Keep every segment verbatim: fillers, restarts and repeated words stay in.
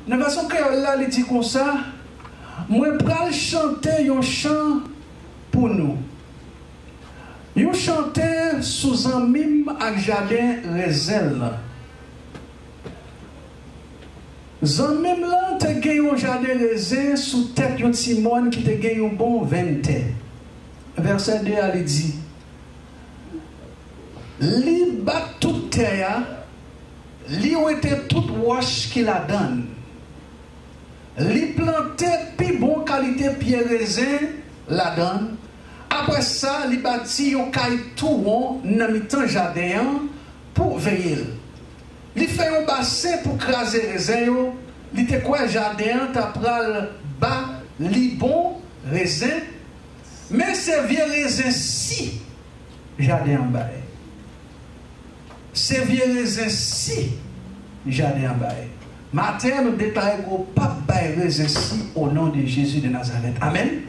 Nan vèsyon kreyòl la, li di konsa: Mwen pral chante yon chan pou nou. Yon chante sou zanmi m ak jaden rezen l lan. Zanmi m lan te gen yon jaden rezen sou tèt yon ti mòn ki te gen yon bon venntè. Vèsè de a, li di: Li bat tout tè a, li wete tout wòch ki ladan l. Li plante pi bon kalite pye rezen ladan l. Apre sa, li bati yon kay tou won nan mitan jaden an pou veye l. Li fè yon basen pou kraze rezen yo. Li te kwè jaden an ta pral ba li bon rezen, men se vye rezen si jaden an bay. Se vye rezen si jaden an bay. Maten an, nou deklare ke w p ap bay rezen si, o non de Jezi de Nazarèt. Amèn.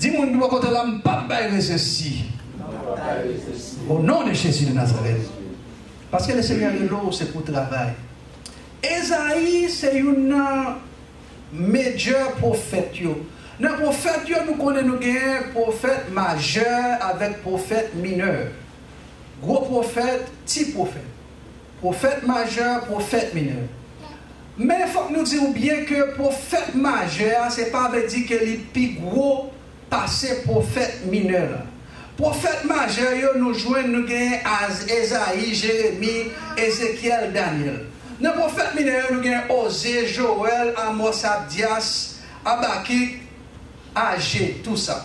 Di moun ki bò kote w la: M p ap bay rezen si, o non de Jezi de Nazarèt. Paske Lesenyè rele w, se pou w travay. Ezayi se youn nan medjè pwofèt yo. Nan pwofèt yo, nou konnen nou genyen pwofèt majè avèk pwofèt minè. Gwo pwofèt, ti pwofèt. Pwofèt majè, pwofèt minè. Men fòk nou di w byen ke pwofèt majè a, se pa vle di ke li pi gwo pase pwofèt minè la. Pwofèt majè yo, nou jwenn, nou genyen Az-, Ezayi, Jeremi, Ezekyèl, Danyèl. Nan pwofèt minè yo, nou genyen Oze, Jowèl, Amòs, Abdyas, Abakik, Aje, tou sa.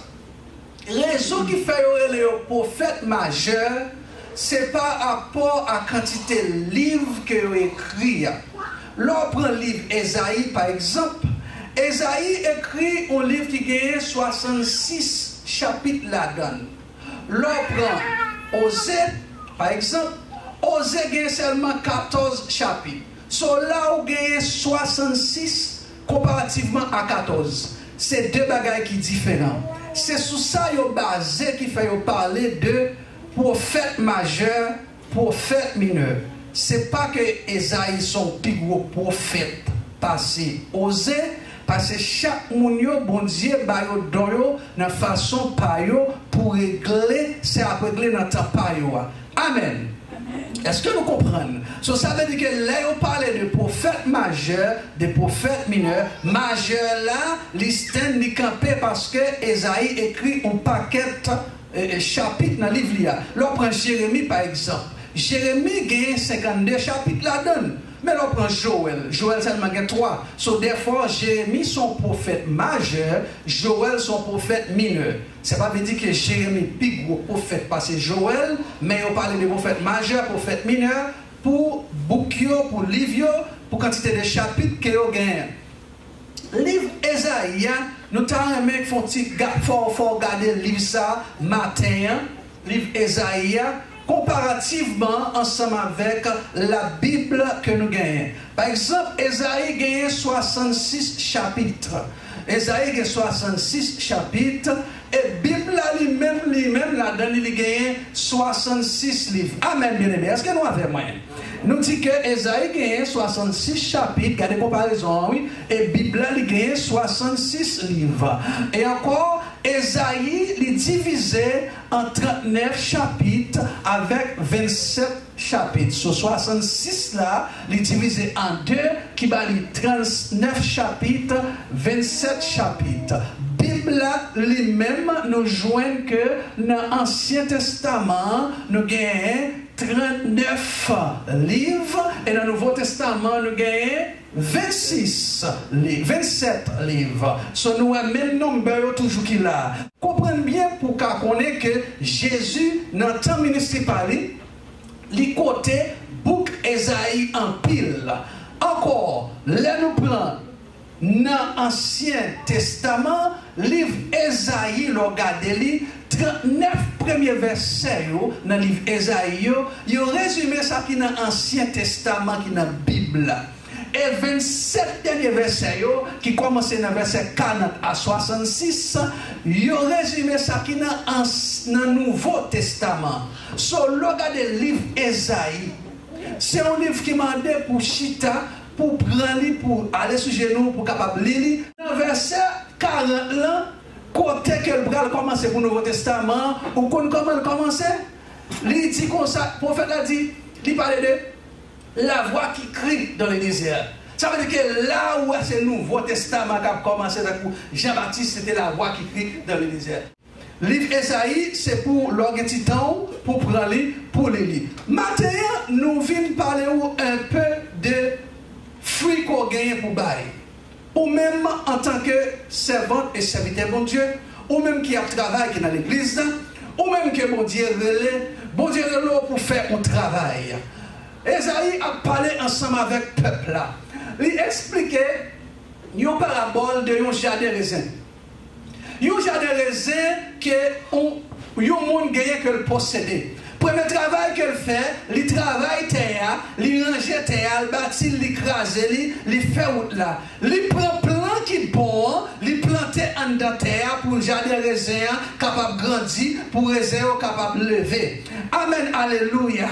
Rezon ki fè yo rele yo pwofèt majè, se pa rapò a kantite liv ke yo ekri a. Lè w pran liv Ezayi, pa egzanp, Ezayi ekri yon liv ki genyen swasannsis chapit ladan l. Lè w pran Oze, pa egzanp, Oze gen sèlman katòz chapit. So, la ou genyen swasannsis konparativman a katòz. Se de bagay ki diferan. Se sou sa yo baze ki fè yo pale de pwofèt majè, pwofèt minè. Se pa ke Ezayi se yon pi gwo pwofèt pase Oze, paske chak moun yo, Bondye ba yo don yo nan fason pa yo pou regle sa y ap regle nan tan pa yo a. Amèn. Èske nou konprann? So, sa vle di ke lè yo pale de pwofèt majè, de pwofèt minè, majè la, li stand, li kanpe paske Ezayi ekri yon pakèt, e, e, chapit nan liv li a. Lè w pran Jeremi, pa egzanp, Jeremi genyen senkannde chapit ladan l. Men lè w pran Jowèl, Jowèl sèlman gen twa. So, dèfwa, Jeremi se yon pwofèt majè, Jowèl se yon pwofèt minè. Sa pa vle di ke Jeremi pi gwo pwofèt pase Jowèl, men yo pale de pwofèt majè, pwofèt minè, pou bouk yo, pou liv yo, pou kantite de chapit ke yo genyen. Liv Ezayi a, nou ta renmen fè yon ti ga-, fò, fò w gade liv sa a maten an, liv Ezayi a, konparativman ansanm avèk Labib ke nou genyen. Pa egzanp, Ezayi genyen swasannsis chapit. Ezayi gen swasannsis chapit, e Bib la li menm, li menm, ladan li, li genyen swasannsis liv. Amèn, byeneme. Èske nou avè mwen? Nou di ke Ezayi genyen swasannsis chapit, gade konparezon an, wi, e Bib la, li genyen swasannsis liv. E ankò, Ezayi, li divize an trannèf chapit avèk vennsèt chapit. So, swasannsis la, li divize an de, ki ba li trannèf chapit, vennsèt chapit. Bib la, li menm, nou jwenn ke nan Ansyen Testaman an, nou genyen trannèf liv, e nan Nouvo Testaman, nou genyen vennsis liv, vennsèt liv. So, nou wè menm nonbè yo toujou ki la. Konprann byen pou w ka konnen ke Jezi, nan tan ministri pa li, li kote bouk Ezayi anpil. Ankò, lè nou pran nan Ansyen Testaman, liv Ezayi, lè w gade li, trannèf premye vèsè yo nan liv Ezayi yo, yo rezime sa ki nan Ansyen Testaman, ki nan Bib la. E vennsèt dènye vèsè yo, ki kòmanse nan vèsè karant a swasannsis, yo rezime sa ki nan Ans-, nan Nouvo Testaman. So, lè w gade liv Ezayi, se yon liv ki mande pou chita, pou pran li, pou ale sou jenou, pou kapab li li. Nan vèsè karant lan, kote ke l pral kòmanse pou Nouvo Testaman an, ou konn kòman l kòmanse? Li di konsa, pwofèt la di, li pale de la voix qui crie dans le désert. Sa vle di ke la ou wè se Nouvo Testaman k ap kòmanse, tankou Jan Batis se te la voix qui crie dans le désert. Liv Ezayi, se pou lè w gen ti tan w pou pran li, pou li li. Maten an, nou vin pale w un peu de fwi ke w genyen pou bay. Ou menm, antanke sèvant e sèvitè Bondye, ou menm ki ap travay, ki nan legliz la, ou menm ke Bondye rele, Bondye rele w pou fè yon travay. Ezayi ap pale ansanm avèk pèp la. Li eksplike yon parabòl de yon jaden rezen. Yon jaden rezen ke yon, yon moun genyen ke l posede. Premye travay ke l fè, li travay tè a, li ranje tè a, l bati l, li kraze li, li fè wout la. Li pran plan ki bon an, li plante anndan tè a pou jaden rezen an kapab grandi, pou rezen yo kapab leve. Amèn, alelouya.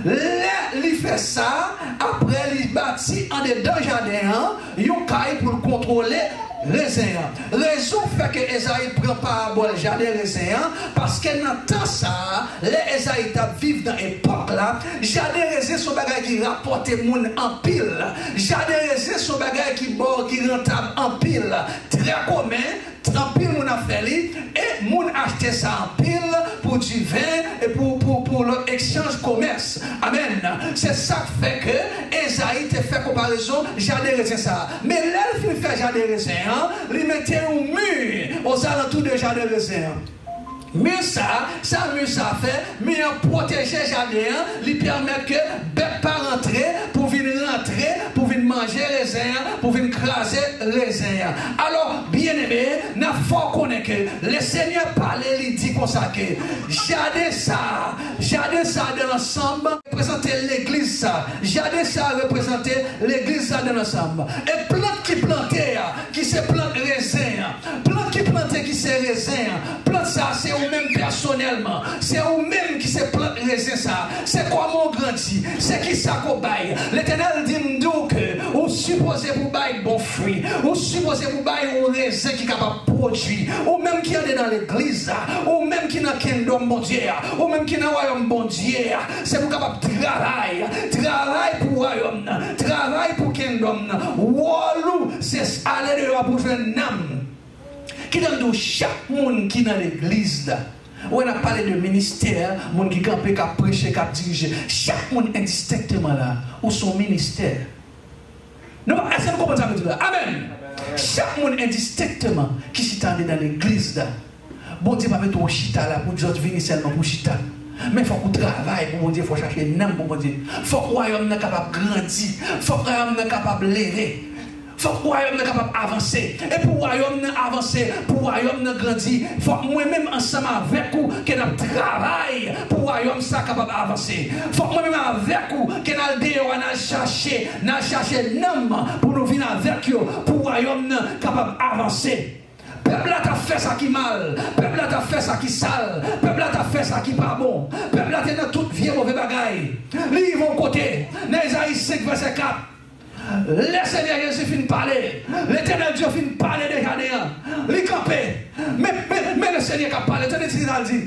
Lè li fè sa, apre li bati andedan jaden an yon kay pou l kontwole rezen an. Rezon fè ke Ezayi pran parabòl jaden rezen an, paske nan tan sa a, lè Ezayi t ap viv nan epòk la, jaden rezen se yon bagay ki rapòte moun anpil. Jaden rezen se yon bagay ki ba w, ki rantab anpil. Trè komen, anpil moun ap fè li, e moun achte sa anpil pou diven e pou, pou, pou lòt ekchanj, komès. Amèn. Se sa k fè ke Ezayi te fè konparezon jaden rezen sa a. Men lè l fin fè jaden rezen an, li mete yon mi ozalantou de jaden rezen an. Mi sa, sa mi sa fè, mi an pwoteje jaden an, li pèmèt ke bèt pa rantre pou vin rantre, pou vin manje rezen an, pou vin kraze rezen an. Alò, byeneme, n ap fè w konnen ke Lesenyè pale, li di konsa ke jaden sa, jaden sa dan lansanm reprezante legliz sa. Jaden sa reprezante legliz sa dan lansanm. E plant ki plante a, ki se plant rezen an, plant ki plante ki se rezen an, plant sa se ou menm pèsonèlman. Se ou menm ki se plant rezen sa. Se kòman w grandi, se kisa ke w bay. Letènèl di m di w ke ou sipoze pou bay bon fwi. Ou sipoze pou bay yon rezen ki kapab pwodui. Ou menm ki andedan legliz la, ou menm ki nan kingdom Bondye a, ou menm ki nan wayòm Bondye a, se pou w kapab travay. Travay pou wayòm nan, travay pou kingdom nan. Wòl ou se ale deyò pou jwenn nanm. Kite m di w, chak moun ki nan legliz la, ou wè n ap pale de ministè, moun ki kanpe, k ap preche, k ap dirije, chak moun endistenkteman la, ou se yon ministè. Nou pa, èske nou konprann sa m di la? Amèn. Chak moun endistenkteman ki chita andedan legliz la, Bondye pa mete w chita la pou just vini sèlman pou chita. Men fòk ou travay pou Bondye, fòk w chache nanm pou Bondye. Fòk wayòm nan kapab grandi, fòk wayòm nan kapab leve. Fòk wayòm nan kapab avanse. E pou wayòm nan avanse, pou wayòm nan grandi, fòk mwen menm ansanm avèk ou ke n ap travay pou wayòm sa kapab avanse. Fòk mwen menm avèk ou ke n al deyò a, n al chache, n al chache nanm pou nou vin avèk yo, pou wayòm nan kapab avanse. Pèp la t ap fè sa ki mal, pèp la t ap fè sa ki sal, pèp la t ap fè sa ki pa bon, pèp la te nan tout vye move bagay. Li rive yon kote, nan Ezayi senk vèsè kat, lè Senyè Jezi fin pale, Letènèl Dye fin pale de jaden an, li kanpe. Men, men, men Lesenyè k ap pale, tande ti sa l di.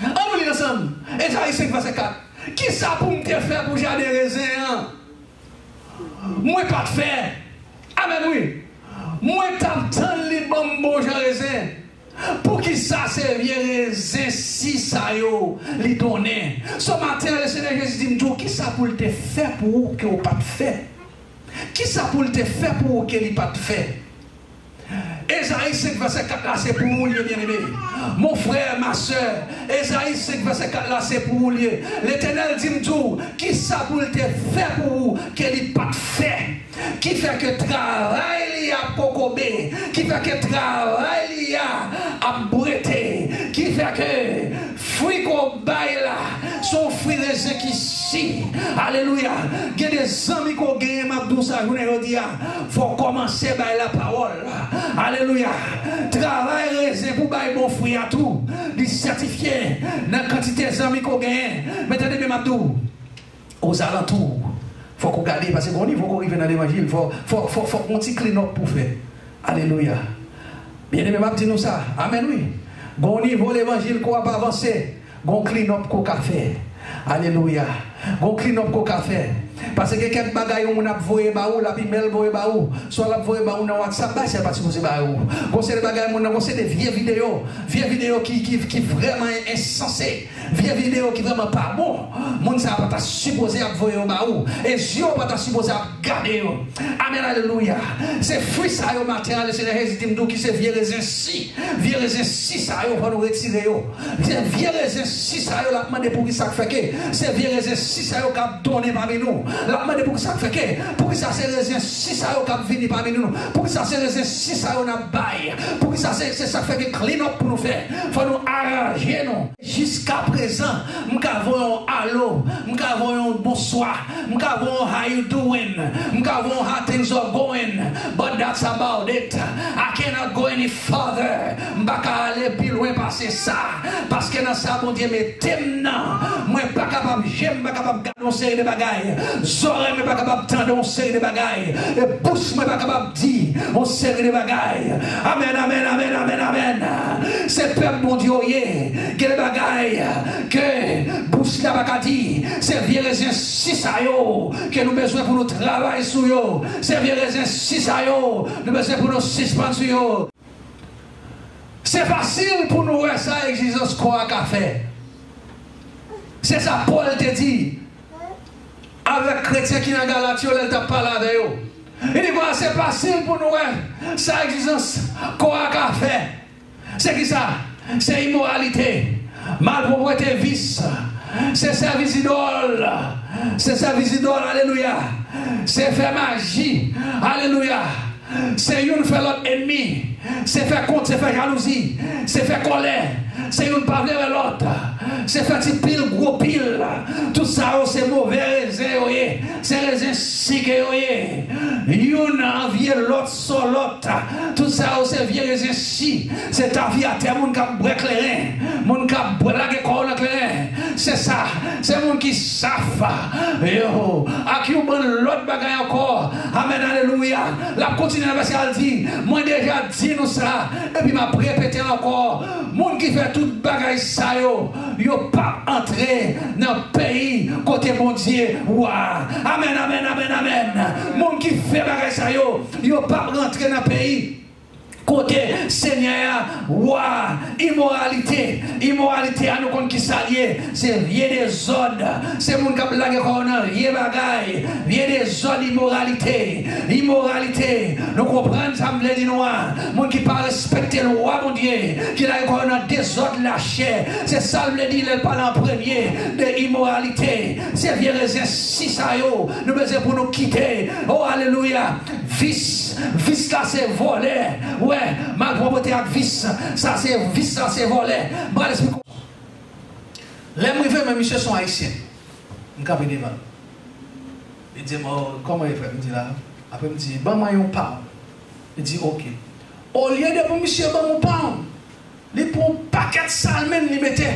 Ann nou li ansanm. Ezayi senk vèsè kat. Kisa pou m te fè pou jaden rezen an? Mwen pa t fè. Amèn, wi. Mwen t ap tann li ban m bon jan rezen. Poukisa se vye rezen si sa yo li donnen? Se maten an, Lesenyè Jezi di m di w, kisa pou l te fè pou ou ke w pa t fè? Kisa pou l te fè pou ou ke li pa t fè? Ezayi senk vèsè kat la se pou ou l ye, byeneme. Mon frè, ma sè, Ezayi senk vèsè kat la se pou ou l ye. Letènèl di m di w, kisa pou l te fè pou ou ke li pa t fè? Ki fè ke travay li a kokobe, ki fè ke travay li a ap bwete, ki fè ke fwi ke w bay la, se yon fwi rezen ki si. Alelouya. Gen de zanmi ke w genyen, m ap di w sa jounen jodi a, fò w kòmanse bay lapawòl. Alelouya. Travay rezen pou bay bon fwi a tou, li sètifye nan kantite zanmi ke w genyen. Men tande byen, m ap di w, ozalantou w, Fòk ou gade, paske gon nivo ke w rive nan levanjil, fò, fò, fò, fòk gon ti clean up pou w fè. Alelouya. Byeneme, m ap di nou sa. Amèn, wi. Gon nivo levanjil ke w ap avanse, gon clean up ke w ka fè. Alelouya. Gon clean up ke w ka fè. Paske gen kèk bagay yon moun ap voye ba ou, l ap imèl voye ba ou, swa l ap voye ba ou nan WhatsApp, bagay sa l pa t sipoze ba ou. Gon seri de bagay moun nan, gon seri de vye videyo, vye videyo ki, ki, ki vrèman ensanse. Vye videyo ki vrèman pa bon, moun sa a pa ta sipoze ap voye yo ba ou. E zye w pa ta sipoze ap gade yo. Amèn, alelouya. Se fwi sa yo maten an, Lesenyè Jezi di m di w ki se vye rezen si. Vye rezen si sa yo, fò nou retire yo. Vye, vye rezen si sa yo, l ap mande poukisa k fè ke se vye rezen si sa yo k ap donnen pami nou. L ap mande poukisa k fè ke, poukisa se rezen si sa yo k ap vini pami nou. Poukisa se rezen si sa yo n ap bay. Poukisa se, se sa k fè ke clean up pou nou fè. Fò nou aranje nou. Jiskaprezan, m ka voye yon alo, m ka voye yon bonswa, m ka voye yon how you doing, m ka voye yon how things are going, but that's about it. I cannot go any further. M pa ka ale pi lwen pase sa, paske nan sa Bondye mete m nan, mwen pa kapab je m pa kapab gade yon seri de bagay, zòrèy mwen pa kapab tande yon seri de bagay, e bouch mwen pa kapab di yon seri de bagay. Amèn, amèn, amèn, amèn, amèn. Se pèp Bondye w ye. Gen de bagay ke bouch la pa ka di. Se vye rezen si sa yo ke nou bezwen pou nou travay sou yo. Se vye rezen si sa yo nou bezwen pou nou sispann sou yo. Se fasil pou nou wè sa egzijans kò a ka fè. Se sa Pòl te di avèk kretyen ki nan Galat yo lè l t ap pale avè yo. Li di konsa, se fasil pou nou wè sa egzijans kò a ka fè. Se ki sa? Se imoralite, malpwòpte, vis. Se sèvis idòl. Se sèvis idòl, alelouya. Se fè maji, alelouya. Se youn fè lòt ènmi. Se fè kont, se fè jalouzi. Se fè kòlè. Se youn pa vle wè lòt. Se fè ti pil, gwo pil. Tout sa yo se move rezen yo ye. Se rezen si ke yo ye. Youn anvye lòt, sò lòt. Tout sa yo se vye rezen si. Se tafyatè moun k ap bwè kleren. Moun k ap bwè, lage kò yo nan kleren. Se sa. Se moun ki saf. Yo. Ak yon bann lòt bagay ankò. Amèn, alelouya. L ap kontinye nan vèsè a, l di, mwen deja di nou sa, epi m ap repete l ankò. Moun ki fè tout bagay sa yo, yo p ap antre nan peyi kote Bondye wa. Amèn, amèn, amèn, amèn. Moun ki fè bagay sa yo, yo p ap rantre nan peyi kote Senyè a wa. Imoralite, imoralite a, nou konn ki sa l ye. Se vye dezòd. Se moun k ap lage kò yo nan vye bagay. Vye dezòd, imoralite. Imoralite. Nou konprann sa m vle di nou a? Moun ki pa respekte lwa Bondye, ki lage kò yo nan dezòd lachè. Se sa l vle di lè l pale an premye de imoralite. Se vye rezen si sa yo nou bezwen pou nou kite. O, alelouya. Vis, vis la se vòlè. Wè, malpwòpte ak vis. Sa se vis, sa se vòlè. M pral esplike w. Lè m rive, men misye se yon Ayisyen. M kanpe devan l. Li di m, "O, kòman ye, frè m?" M di, "La." Apre m di, "Ban mwen yon pound." Li di, "Oke." Olye de pou misye ban m yon pound, li pran yon pakèt salmon, li mete.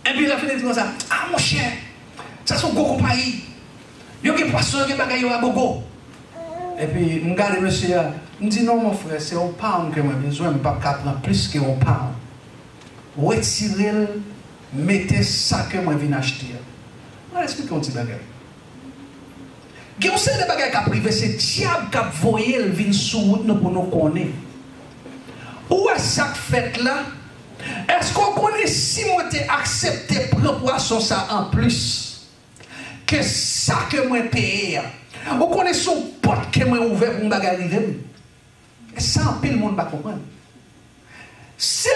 Epi lè fini, li di konsa, "A, monchè, sa se yon gwo konpayi. Yo gen pwason, yo gen bagay yo a gogo." Epi m gade mesye a, m di, "Non, mon frè, se yon pound ke mwen bezwen, m p ap ka pran plis ke yon pound. Retire l, mete sa ke mwen vin achte a." Mwen esplike yon ti bagay. Gen yon seri de bagay k ap rive, se dyab k ap voye l vin sou wout nou pou nou konnen. Ou wè sa k fèt la? Èske w konnen si mwen te aksepte pran pwason sa an plis ke sa ke mwen peye a, ou konnen se yon pòt ke mwen ouvè pou yon bagay rive m? E sa anpil moun pa konprann. Se,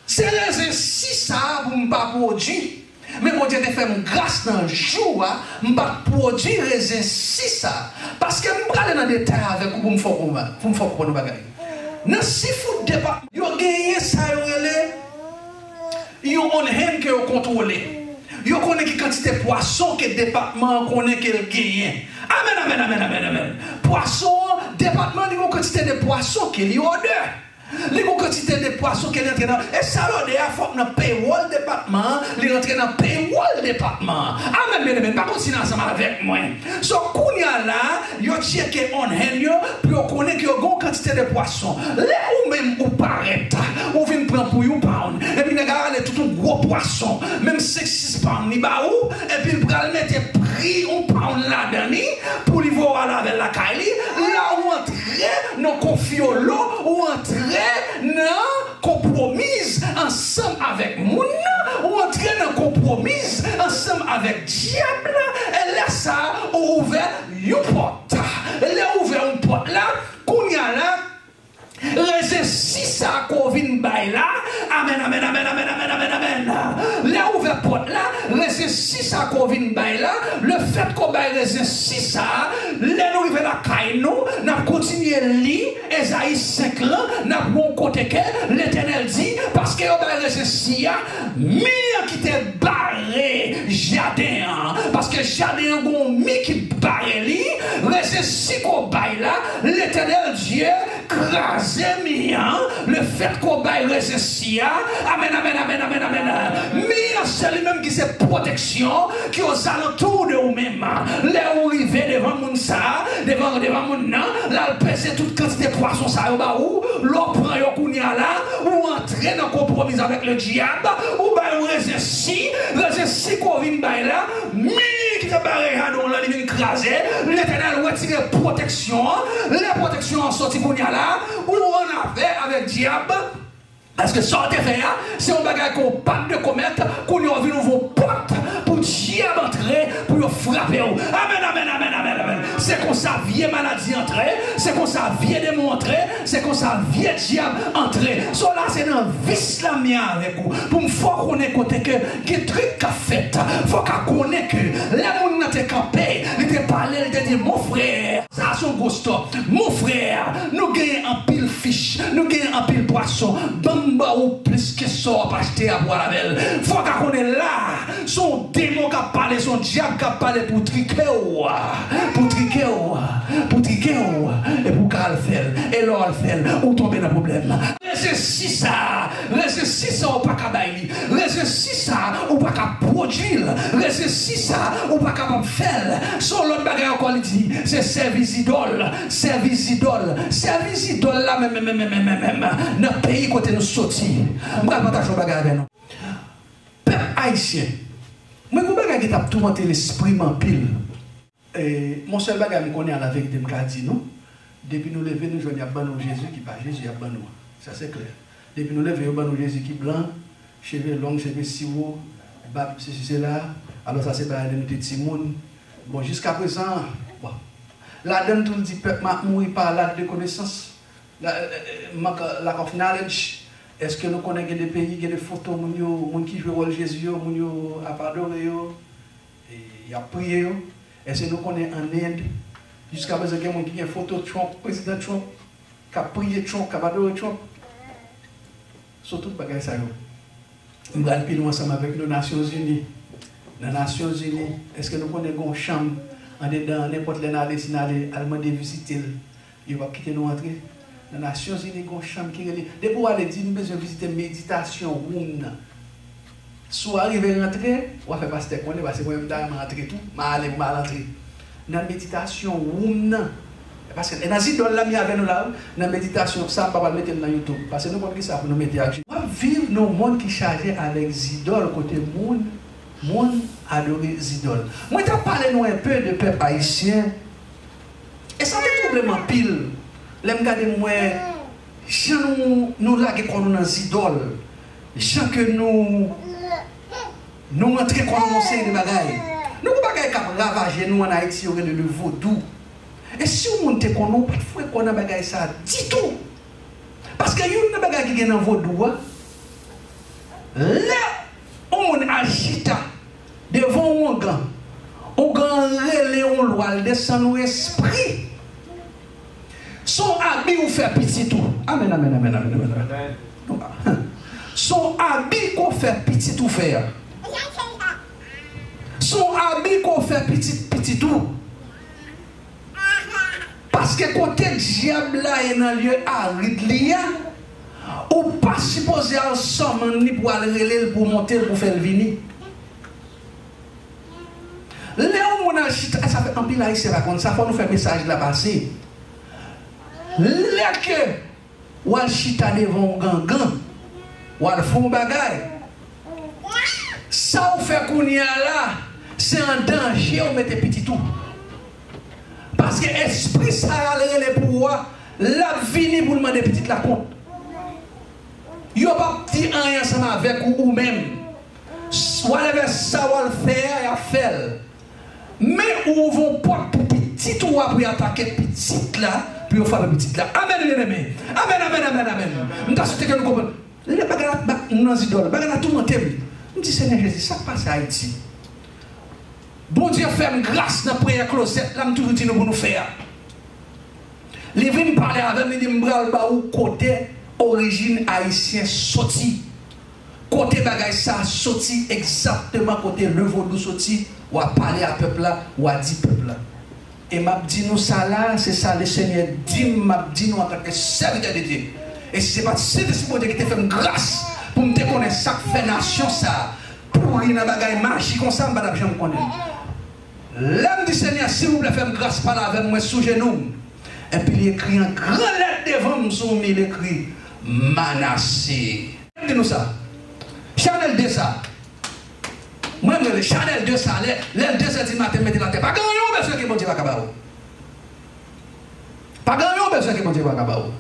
se rezon si sa a pou m pa pwodui. Men Bondye te fè m gras nan jou a, m pa t pwodui rezen si sa a. Paske m prale nan detay avèk ou pou m fè w konprann, pou m fè w konprann yon bagay. Nan Seafood Department, yo genyen sa yo rele yon on hand ke yo kontwole. Yo konnen ki kantite pwason ke depatman an konnen ke l genyen. Amèn, amèn, amèn, amèn, amèn. Pwason an, depatman an gen yon kantite de pwason ke li òdè. Li gon kantite de pwason ke li antre nan. E sa lòdè a fòk nan paywall depatman an, li rantre nan paywall depatman an. Amèn, byeneme, pa kontinye ansanm avèk mwen. So, kounye a la, yo tcheke on hand yo, pou yo konnen ke yo gon kantite de pwason. Lè ou menm ou parèt, ou vin pran pou yon pound, epi nèg la rale tout yon gwo pwason, menm senk sis pound li ba ou, epi l pral mete pri yon pound ladan li, pou li voye w al avè l lakay li, la ou antre nan konfyolo, ou antre nan konpwomiz ansanm avèk moun nan, ou antre nan konpwomiz ansanm avèk dyab la, e lè sa a, ou ouvè yon pòt. E lè ou ouvè yon pòt la, kounye a la, rezesi sa a ke w vin bay la, amèn, amèn, amèn, amèn, amèn, amèn, amèn. Lè ou ouvè pòt la, rezesi sa a ke w vin bay la, lefètke w bay rezesi sa a, lè nou rive lakay nou, n ap kontinye li, Ezayi senk lan, n ap wè yon kote ke Letènèl di, paske yo bay rezesi a, mi an ki te bare jaden an, paske jaden an gon mi ki bare li, rezesi ke w bay la, Letènèl Dye kraze mi an, lefètke w bay rezesi a, amèn, amèn, amèn, amèn, amèn. Mi an se li menm ki se pwoteksyon ki ozalantou de ou menm. Lè ou rive devan moun sa a, devan, devan moun nan, l al peze tout kantite pwason sa yo ba ou, lè w pran yo kounye a la, ou antre nan konpwomiz avèk ledyab, ou bay yon rezesi, rezesi ke w vin bay la, mi ki te bare jaden w lan, li vin kraze, Letènèl retire pwoteksyon an, lè pwoteksyon an soti kounye a la, ou annafè avèk dyab, paske sa w te fè a, se yon bagay ke w pa t dwe komèt, kounye a w vin ouvri yon pòt pou dyab antre, pou yo frape w. Amèn, amèn, amèn, amèn, amèn. Se konsa vye maladi antre, se konsa vye demon antre, se konsa vye dyab antre. So la se nan vis la m ye avèk ou. Pou m fè w konnen kote ke gen trik k ap fèt. Fò w ka konnen ke lè moun nan te kanpe, li te pale, li te di, mon frè, sa se yon gwo stòk. Mon frè, nou genyen anpil fich, nou genyen anpil pwason. Ban m ba ou plis ke sa w ap achte a pou w al avè l. Fò w ka konnen la, se yon demon k ap pale, se yon dyab k ap pale pou trike w, pou trike w, pou trike w, epi w ka al fè l. E lè w al fè l, ou tonbe nan pwoblèm. Rezesi sa, rezesi sa ou pa ka bay li. Rezesi sa, ou pa ka pwodui l. Rezesi sa, ou pa kapab fè l. Se yon lòt bagay ankò li di, se sèvi zidòl, sèvi zidòl, sèvi zidòl la menm, menm, menm, menm, menm, menm, nan peyi kote nou soti. M pral pataje yon bagay avè nou. Pèp ayisyen, mwen gon bagay ki t ap toumante lespri m anpil. E, yon sèl bagay m konnen a la verite m ka di nou, depi nou leve nou jwenn y ap ban nou Jezi ki pa Jezi y ap ban nou an. Sa se klè. Depi nou leve yo ban nou Jezi ki blan, cheve long, cheve siwo, bab sesi sela, alò sa se bagay lè nou te timoun. Bon, jiskaprezan, bon. Ladann tou l di pèp m ap mouri pa lack de konesans. La, eh, eh, mank, lack of knowledge. Èske nou konnen gen de peyi, gen de foto moun yo, moun ki jwe wòl Jezi yo, moun yo ap adore yo, e, y ap priye yo? Èske nou konnen an End, jiskaprezan gen moun ki gen foto Trump, prezidan Trump, k ap priye Trump, k ap adore Trump? So tout bagay sa yo. M pral pi lwen ansanm avèk nou Nasyonzini. Nan Nasyonzini, èske nou konnen gen yon chanm andedan an, nenpòt lè n ale, si n ale al mande vizite l, yo p ap kite nou antre? Nan Nasyonzini, gen yon chanm ki rele, depi w ale, di, m bezwen vizite meditasyon room nan. Si w arive rantre, w a fè pastè konnen, paske mwen menm, dayè, m a antre tou, m a ale pou m al antre. Nan meditasyon room nan, paske e nan zidòl la m ye avè nou la wi. Nan meditasyon sa, m pa pral mete l nan YouTube, paske nou konn kisa pou nou mete ak. W ap viv nan yon mond ki chaje avèk zidòl, kote moun, moun adore zidòl. Mwen t ap pale nou enpe de pèp ayisyen, e sa te twouble m anpil lè m gade, m wè jan nou, nou lage kò nou nan zidòl, jan ke nou, nou rantre kò nou nan yon seri de bagay. Nou gon bagay k ap ravaje nou ann Ayiti, yo rele le vodou. E si yon moun te konnen, ou pa t foure kò w nan bagay sa a ditou. Paske youn nan bagay ki gen nan vodou a, lè yon moun al chita devan yon ongan, ongan an rele yon lwa, l desann yon espri. Se yon abi ou fè pitit ou. Amèn, amèn, amèn, amèn, amèn, amèn. Se yon abi ke w fè pitit ou fè a. Se yon abi ke w fè pitit pitit ou. Paske kote dyab la ye nan lye arid li a, Ou pa sipoze al sòmann li pou al rele l, pou monte l, pou fè l vini. Lè yon moun al chita, sa fè anpil Ayisyen pa konn sa, fò nou fè mesaj la pase. Lè ke w al chita devan yon gangan, w al fè yon bagay, sa w fè kounye a la, se an danje w mete pitit ou. Paske espri sa a l rele pou ou a, l ap vini pou l mande pitit la kont. Yo p ap di anyen ansanm avèk ou, ou menm. Whatever sa w al fè a, y ap fè l. Men ou ouvri yon pòt pou pitit ou a, pou y atake pitit la, pou yo frape pitit la. Amèn, byeneme. Amèn, amèn, amèn, amèn. M ta swete ke nou konprann. Lè bagay la bat m nan zidòl, bagay la toumante m. M di, Senyè Jezi, sa k pase Ayiti? Bondye fè m gras nan priyè klozèt la, m toujou di nou pou nou fè a. Li vin pale avè m, li di, "M pral ba ou kote orijin ayisyen soti. Kote bagay sa a soti egzakteman, kote levodou soti, w a pale a pèp la, w a di pèp la." E m ap di nou sa la, se sa Lesenyè di m, m ap di nou antanke sèvitè de Dye. E si se pa t Sentespri Bondye ki te fè m gras pou m te konnen sa k fè nasyon sa a pouri nan bagay maji konsa, m pa t ap janm konnen. Lè m di, "Senyè, silvouplè, fè m gras, pale avè m, mwen sou jenou m." Epi li ekri an gran lèt devan m sou yon mi, li ekri, "Manase." Di nou sa. Chanèl de sa. Mwen, m rele Chanèl de sa. Lè, lè de zè di maten, mete l atè. Pa gen anyen w bezwen ke Bondye pa ka ba ou. Pa gen anyen w bezwen ke Bondye pa ka ba ou.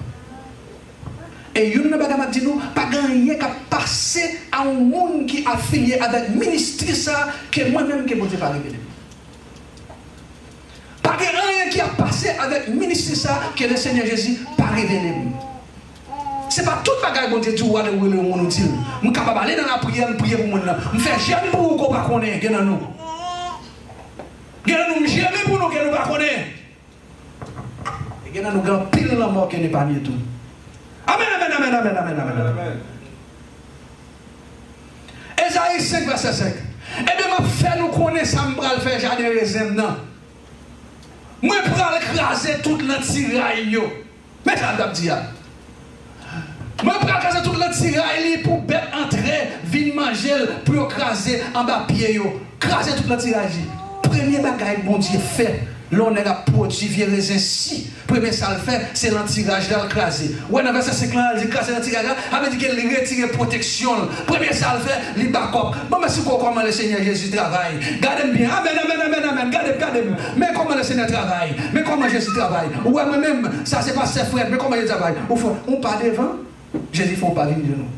E youn nan bagay m ap di nou, pa gen anyen k ap pase a yon moun ki afilye avèk ministri sa a ke mwen menm ke Bondye pa revele m. Pa gen anyen ki ap pase avèk ministri sa a ke Lesenyè Jezi pa revele m. Se pa tout bagay Bondye di w ale ou rele yon moun ou di l. M kapab ale nan lapriyè, m priye pou moun nan. M fè jèn pou ou ke w pa konnen, gen nan nou. Gen nan nou, m jemi pou nou ke nou pa konnen. E gen nan nou, gen anpil lanmò ke n epanye tou. Amèn, amèn, amèn, amèn, amèn, amèn, amèn. Ezayi senk, vèsè senk. Ebyen, m ap fè nou konnen sa m pral fè jaden rezen m nan. Mwen pral kraze tout lantiray yo. Men sa l t ap di a. Mwen pral kraze tout lantiray li pou bèt antre vin manje l, pou yo kraze anba pye yo. Kraze tout lantiray li. Premye bagay Bondye fè, lè yon nèg ap pwodui vye rezen si, premye sa l fè, se lantiraj la l kraze. Ou wè nan vèsè senk lan, l di kraze lantiraj la, sa vle di ke li retire pwoteksyon l. Premye sa l fè, li bakòp. Bon, mèsi pou kòman Lesenyè Jezi travay. Gade m byen. Amèn, amèn, amèn, amèn. Gade m, gade m. Men kòman Lesenyè travay. Men kòman Jezi travay. Ou wè mwen menm, sa se pastè Frèd. Men kòman Jezi travay. Ou fè yon pa devan, Jezi fè yon pa vin de nou.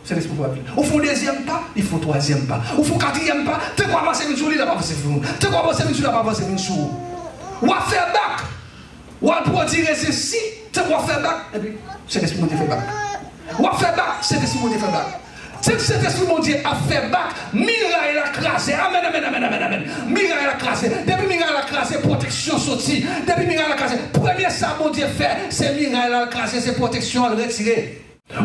Sentespri pa vin. Ou fè yon dezyèm pa, li fè yon twazyèm pa. Ou fè yon katriyèm pa, tankou w avanse vin sou li, l ap avanse vin sou ou. Tankou w avanse vin sou li, l ap avanse vin sou ou. W ap fè bak. W ap pwodui rezen si, tankou w ap fè bak, epi Sentespri Bondye fè bak. W ap fè bak, Sentespri Bondye fè bak. Tank Sentespri Bondye ap fè bak, miray la kraze. Amèn, amèn, amèn, amèn, amèn. Miray la kraze. Depi miray la kraze, pwoteksyon soti. Depi miray la kraze, premye sa Bondye fè, se miray la l kraze, se pwoteksyon an l retire.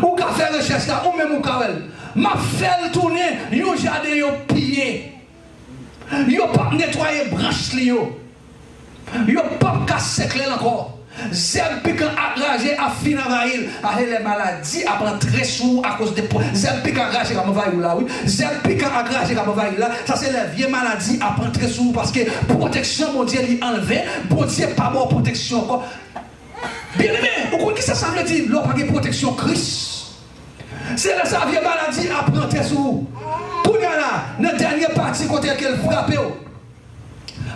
Ou ka fè rechèch la, ou menm ou ka wè l. M ap fè l tounen yon jaden yo piye. Yo p ap netwaye branch li yo. Yo p ap ka sèkle l ankò. Zèb pikan ak raje ap fin anvayi l. A, se lè maladi ap antre sou ou akoz de pwo-, zèb pikan ak raje k ap anvayi w la, wi. Zèb pikan ak raje k ap anvayi w la, sa se lè vye maladi ap antre sou ou, paske pwoteksyon Bondye li anlve. Bondye pa ba w pwoteksyon ankò. Byeneme, ou konn kisa sa vle di lè w pa gen pwoteksyon Kris? Se lè sa vye maladi ap rantre sou ou. Kounye a la, nan dènye pati kote ke l frape w,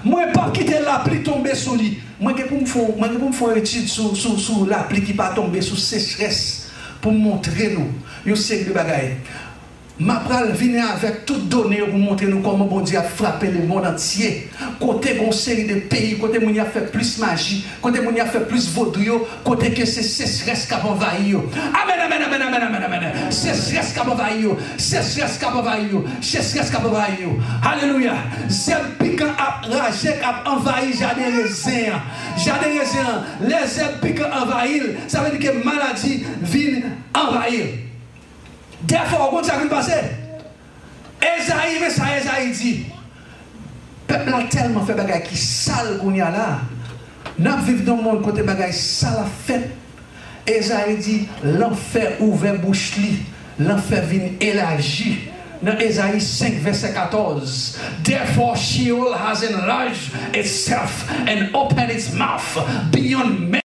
mwen p ap kite lapli tonbe sou li. Mwen gen pou m fè, mwen gen pou m fè yon etid sou, sou, sou lapli ki pa tonbe, sou sechrès, pou m montre nou yon seri de bagay. M ap pral vini avèk tout done yo pou montre nou kòman Bondye ap frape lemonn antye. Kote gen yon seri de peyi, kote moun yo ap fè plis maji, kote moun yo ap fè plis vodou yo, kote ke se sechrès k ap anvayi yo. Amèn, amèn, amèn, amèn, amèn, amèn, amèn. Sechrès k ap anvayi yo, sechrès k ap anvayi yo, sechrès k ap anvayi yo. Alelouya. Zèb pikan ap raje, k ap anvayi jaden rezen an. Jaden rezen an, lè zèb pikan anvayi l, sa vle di ke maladi vin anvayi l. Dèfwa, ou konn sa k vin pase? Ezayi, men sa Ezayi di. Pèp la tèlman fè bagay ki sal kounye a la. N ap viv nan yon mond kote bagay sal ap fèt. Ezayi di, lanfè ouvè bouch li, lanfè vin elaji. Nan Ezayi senk, vèsè katòz, "Therefore Sheol has enlarged itself and opened its mouth beyond